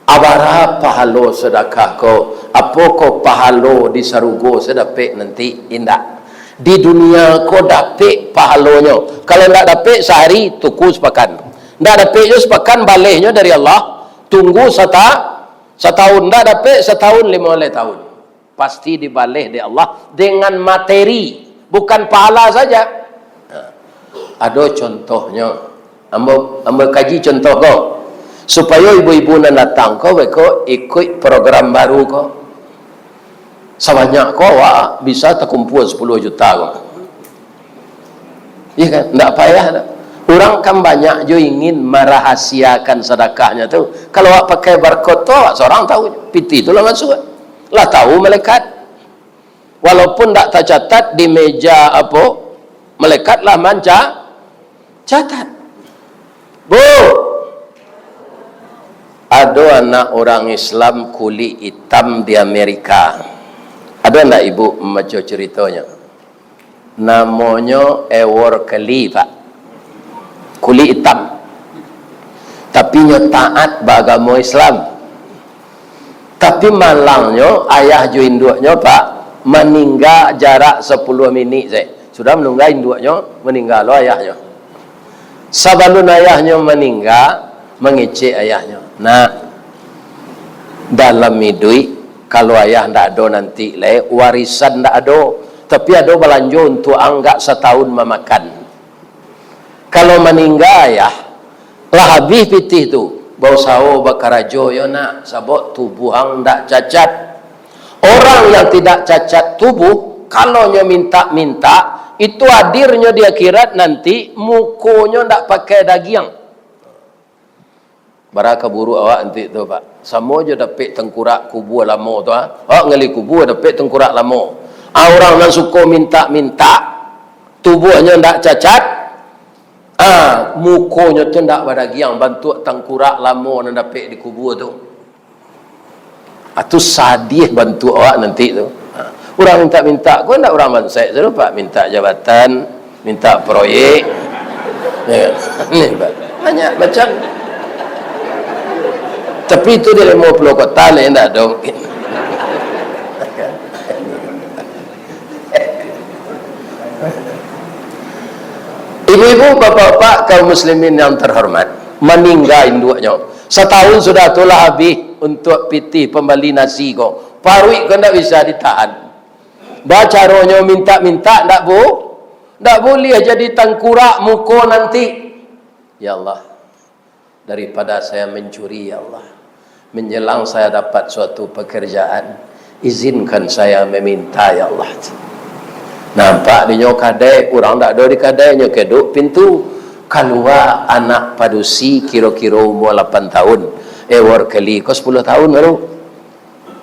Abara pahalo sadakah ko, apo ko pahalo di sarugo se dapek nanti? Indak. Di dunia ko dapek pahalonyo. Kalau ndak dapek sahari, tuku sapakan. Ndak dapek jo sapakan, balehnyo dari Allah. Tunggu sata-, satahun. Ndak dapek satahun, limo baleh tahun. Pasti dibaleh dek Allah dengan materi, bukan pahala saja. Nah, ado contohnyo. Ambo, ambo kaji contoh ko, supayo ibu-ibu nan datang ko beko ikuik program baru ko. Sabanyak ko awak bisa takumpua sapuluah juta ko. Iya kan? Ndak payah doh. Urang kan banyak jo ingin marahasiakan sadakahnyo tu. Kalau awak pakai barcode tu, awak sorang tahu. Pitih tu lah masuak. Lah tahu malaikat. Walaupun ndak tacatat di meja apo, malaikat lah manca-, catat. Bu, ado anak urang Islam kulik itam di Amerika. Ado ndak ibu mambaco caritonyo? Namonyo Ewor Keli, Pak. Kulik itam. Tapi nyo taat baagamo Islam. Tapi malangnyo, ayah jo induaknyo, Pak, maningga jarak sapuluah minik sajo. Sudah maningga induaknyo, maningga lo ayahnyo. Sabalun ayahnyo maningga, mangecek ayahnyo, "Nak, dalam iduik, kalau ayah ndak ado nanti lai, warisan ndak ado, tapi ado balanjo untuak ang agak satahun mamakan. Kalau maningga ayah, lah abih pitih tu, bausaho bakarajo yo, Nak, sabab tubuah ang ndak cacat." Orang yang tidak cacat tubuh, kalau nyo mintak-mintak, itu hadirnyo di akhirat nanti, mukonyo ndak pakai dagiang. Bara ka buruak awak nanti tu, Pak. Samo jo dapek tangkurak kubua lamo tu, ha. Awak ngali kubua dapek tangkurak lamo. Ah, urang nan suko mintak-mintak, tubuahnyo ndak cacat, ah, mukonyo tu ndak badagiang, bantuak tangkurak lamo nan dapek di kubua tu. Ah, tu sadiah bantuak awak nanti tu. Ha. Urang mintak-mintak ko ndak urang bansaik tu, Pak. Mintak jabatan, mintak proyek. Ya, ni, Pak. Banyak macam. Tapi itu di limo puluah kota ni ndak ado mungkin. Ibu-ibu, bapak-bapak, kaum muslimin yang terhormat, maningga induaknyo. Satahun sudah tu lah abih untuak pitih pambali nasi ko. Paruik ko ndak bisa ditahan. Bacaronyo mintak-mintak ndak bu-, ndak buliah jadi tangkurak muko nanti. Ya Allah, daripada saya mencuri, ya Allah, menjelang saya dapat suatu pekerjaan, izinkan saya meminta, ya Allah. Nampak dinyo kadai, urang dak ado di kadai, nyo kedok pintu. Kalua anak padusi kiro-kiro umua lapan tahun. Eh, Ewor Keli ko sapuluah tahun baru.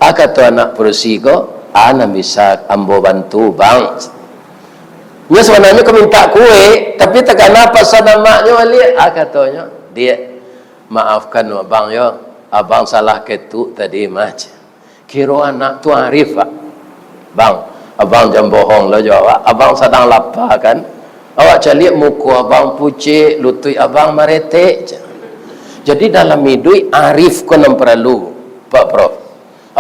Ah, kato anak padusi ko, "Ah, nan bisa ambo bantu, Bang." Nyo sabananyo ka mintak kue, tapi takana pasan amaknyo baliak. Ah, katonyo, "Diak, maafkan abang yo, abang salah ketuk tadi mah." Kiro anak tu arif, Pak. "Bang, abang jan bohong lo jo awak. Abang sadang lapa kan? Awak caliak muko abang pucek, lutuik abang maretek." Jadi dalam iduik arif ko nan paralu, Pak Prof.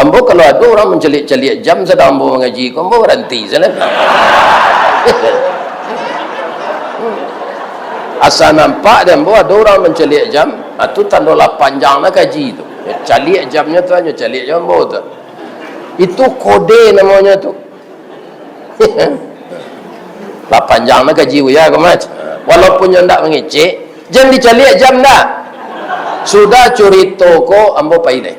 Ambo kalau ado urang mancaliak-caliak jam sadang ambo mangaji ko, ambo baranti sajo. Asa nampak dek ambo ado urang mancaliak jam, ah, tu tando lah panjang lah kaji tu. Caliak jamnyo tu hanyo caliak jo ambo tu. Itu kode namonyo tu. Lah panjang lah kaji buya ko, Mat. Walaupun nyo ndak mangecek, jan dicaliak jam dah. Sudah curito ko, ambo pai deh.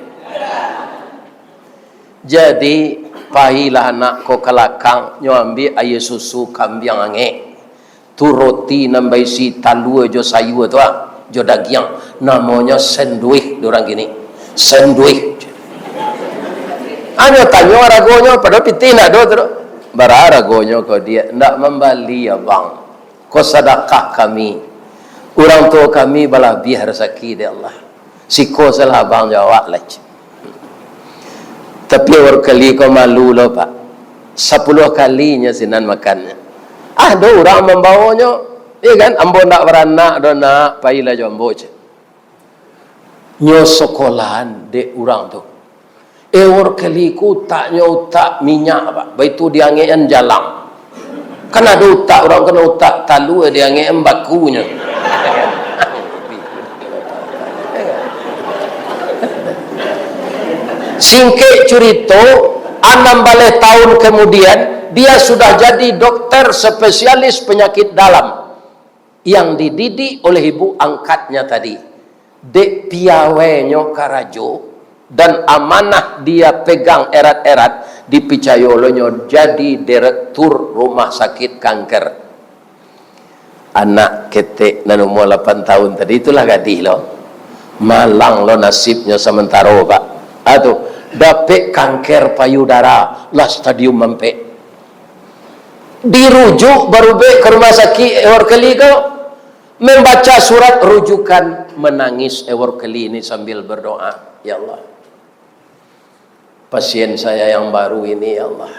Jadi, pailah anak ko ka lakang, nyo ambiak aia susu kambiang angek. Tu roti nan baisi talua jo sayua tu, ah, jo dagiang. Namonyo senduih di urang kini. Senduih. Hanyo tanyo aragonyo, padahal pitih ndak ado tu. Bara aragonyo ko, Diak? Ndak mambali, Abang. Ko sadakah kami. Urang tuo kami balabiah rasaki dek Allah. Siko salah Abang jo awak lah. Tapi Eworkely ko malu lo, Pak. Sapuluah kalinyo sinan makannyo. Ado urang mambawonyo, iyo kan? Ambo ndak baranak doh, Nak, pailah jo ambo, cek. Nyo sakolahan dek urang tu. Eworkely ko utaknyo utak minyak, Pak. Baitu diangekan jalang. Kan ado utak urang, kan utak talua diangekan bakunyo. Singkek curito, anam baleh tahun kemudian, dia sudah jadi dokter spesialis penyakit dalam yang dididik oleh ibu angkatnya tadi. Dek piawainyo karajo dan amanah dia pegang erat-erat, dipicayo olonyo jadi direktur rumah sakit kanker. Anak ketek nan umua lapan tahun tadi tu lah gadih lo. Malang lo nasibnyo samantaro, Pak. Ah, tu, dapek kanker payudara, lah stadium ampek. Dirujuk barubek ka rumah sakik Eworkely ko, membaca surat rujukan, menangis Eworkely ni sambil berdoa, "Ya Allah, pasien saya yang baru ini, ya Allah,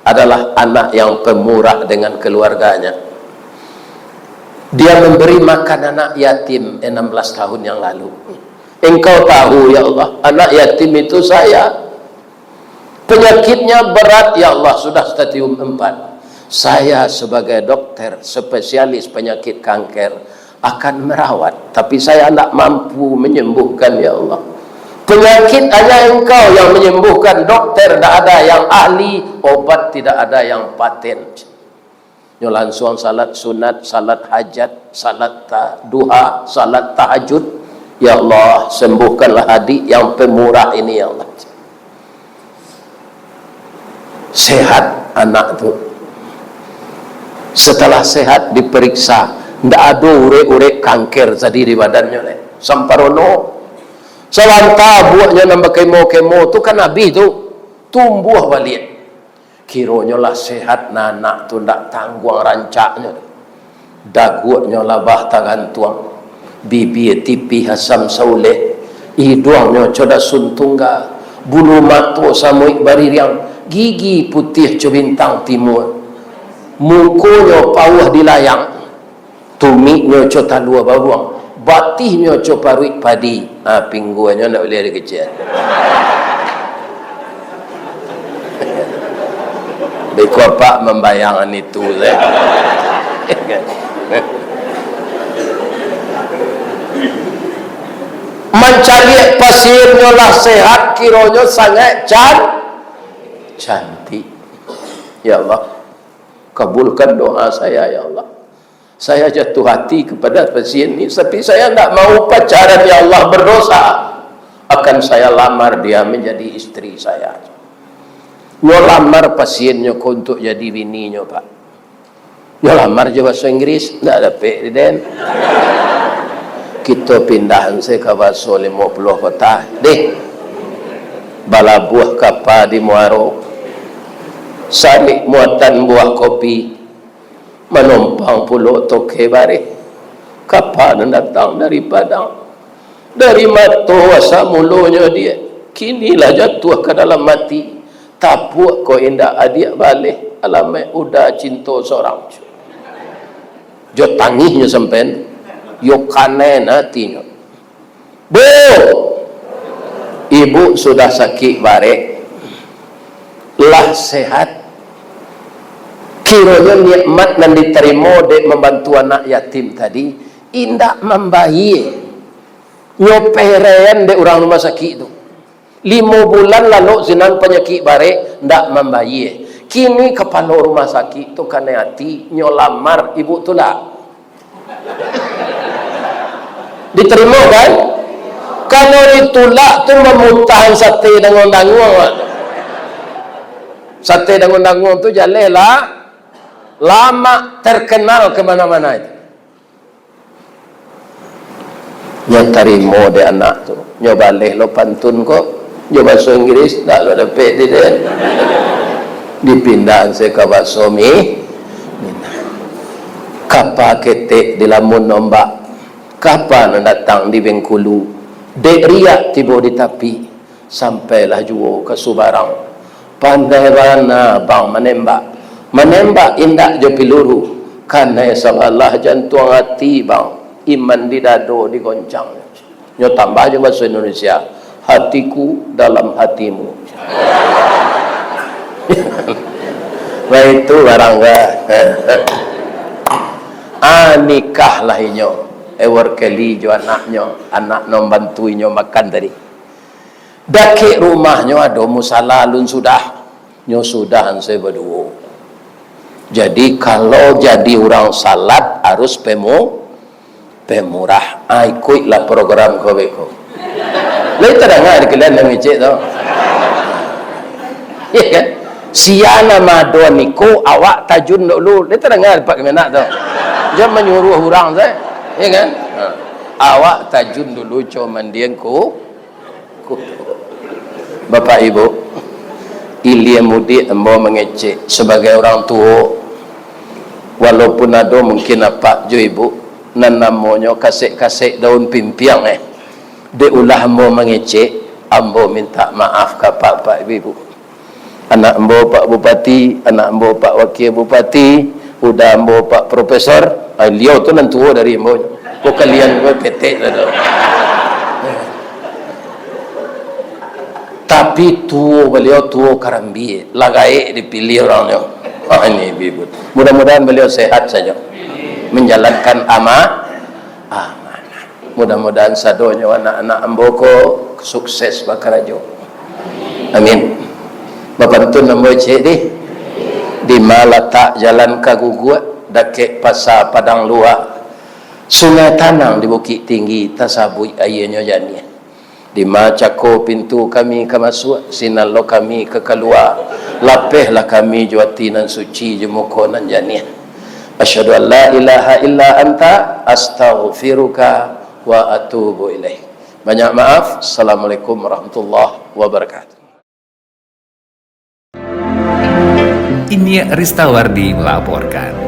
adalah anak yang pemurah dengan keluarganya. Dia memberi makan anak yatim enam belas tahun yang lalu. Engkau tahu, ya Allah, anak yatim itu saya. Penyakitnya berat, ya Allah, sudah stadium empat. Saya sebagai dokter spesialis penyakit kanker akan merawat, tapi saya tidak mampu menyembuhkan, ya Allah. Penyakit hanya Engkau yang menyembuhkan, dokter tidak ada yang ahli, obat tidak ada yang paten." Nyo lansuang salat sunat, salat hajat, salat ta-, duha, salat tahajud. "Ya Allah, sembuhkanlah adik yang pemurah ini, ya Allah." Sehat anak tu. Setelah sehat, diperiksa, ndak ado urek-urek kanker tadi di badannyo, leh. Samparono. Sabanta buaknyo nan bakemo-kemo tu kan abih tu, tumbuah baliak. Kironyo lah sehat, nah, anak tu ndak tangguang rancaknyo. Daguaknyo labah tagantuang, bibia tipih asam sauleh, iduangnyo co dasun tungga, bulu mato samuik baririang, gigi putiah co bintang timua, mukonyo pauah dilayang, tumiknyo co talua baruang, batihnyo co paruik padi. Ah, pingguangnyo ndak buliah dikecek. Beko apak mambayangan itu, leh. Mancaliak pasiennyo lah sehat, kironyo sangaik can-, cantik. Ya Allah, kabulkan doa saya, ya Allah. Saya jatuh hati kepada pasien ni, tapi saya ndak mau pacaran, ya Allah, berdosa. Akan saya lamar dia menjadi istri saya. Nyo lamar pasiennyo ko untuk jadi bininyo, Pak. Nyo lamar jo bahaso Inggris, ndak dapek di den. Kito pindahan se ka bahaso limo puluah kota. Deh, balabuah kapa di muaro, sarik muatan buah kopi, manompang pulo toke bareh, kapa nan datang dari Padang. Dari mato asa mulonyo dia, kini lah jatuah ka dalam ati. Tapuak ko indak adiak baleh, alamaik uda cinto sorang. Jo tangihnyo sampean, yo kanen atinyo. Bu, ibu sudah sakik barek, lah sehat. Kironyo nikmat nan ditarimo dek mambantu anak yatim tadi, indak mambayie. Nyo perean dek urang rumah sakik tu. Limo bulan lalok sinan panyakik barek, ndak mambayie. Kini kapalo rumah sakik tu kanai ati, nyo lamar ibu tu lah. Ditarimo kan? Kalau ditulak tu mamutahan sate danguang-danguang, Pak. Sate danguang-danguang tu jaleh lah, lamak terkenal ke mana-mana itu. Nyo tarimo dek anak tu. Nyo baleh lo pantun ko. Jo baso Inggirih, ndak lo dapek ti deh. Dipindahan se ka baso Mi-, Minang. Kapa ketek dilamun ombak, kapa nan datang di Bengkulu, dek riak tibo di tapi, sampailah juo ka subarang. Pandai bana bang manembak. Manembak indak jo piluru, kanai sabalah jantuang ati bang, iman di dado digoncang. Nyo tambah jo baso Indonesia, "Hatiku dalam hatimu." Baitu barang ka. Ah, nikahlah inyo. Ewer Kelly jo anaknyo, anak nan bantu inyo makan tadi. Dakek rumahnyo ado musala alun sudah. Nyo sudahan se baduo. Jadi, kalau jadi urang salat, harus pemu-, pemurah. Ah, ikuiklah program ko beko. Lai tadanga di kalian nan ngecek tu? Ya kan? Sia nan mado niko, awak tajun dulu. Lai tadanga di Pak Kemenag tu? Jan manyuruah urang sajo. Ya kan? Ha. Awak tajun dulu, co mandiang ko. Bapak Ibu, ilia mudiak ambo mangecek sabagai urang tuo, walaupun ado mungkin apak jo ibu, nan namonyo kasek-kasek daun pimpiang, eh. Dek ulah ambo mangecek, ambo mintak maaf ka apak-apak ibu-ibu. Anak ambo Pak Bupati, anak ambo Pak Wakil Bupati, uda ambo Pak Profesor, ah, liau tu nan tuo dari ambo. Ko kalian ko ketek tu. Tapi tuo baliau tuo karambia, lah gaek dipiliah urang nyo. Ah, ini ibu-ibu. Mudah-mudahan baliau sehat sajo. Manjalankan ama-, amanah. Mudah-mudahan sadonyo anak-anak ambo ko sukses bakarajo. Amin. Bapantun ambo ciek di, dima latak jalan ka Guguak, dakek Pasa Padang Luak. Sungai Tanang di Bukik Tinggi, tasabuik aianyo janiah. Dima cako pintu kami ka masuak, sinan lo kami ka kalua. Lapehlah kami jo ati nan suci, jo muko nan janiah. Asyhadu an la ilaha illa anta, astaghfiruka wa atubu ilaik. Banyak maaf. Assalamualaikum warahmatullahi wabarakatuh. Iniak Ristawardi melaporkan.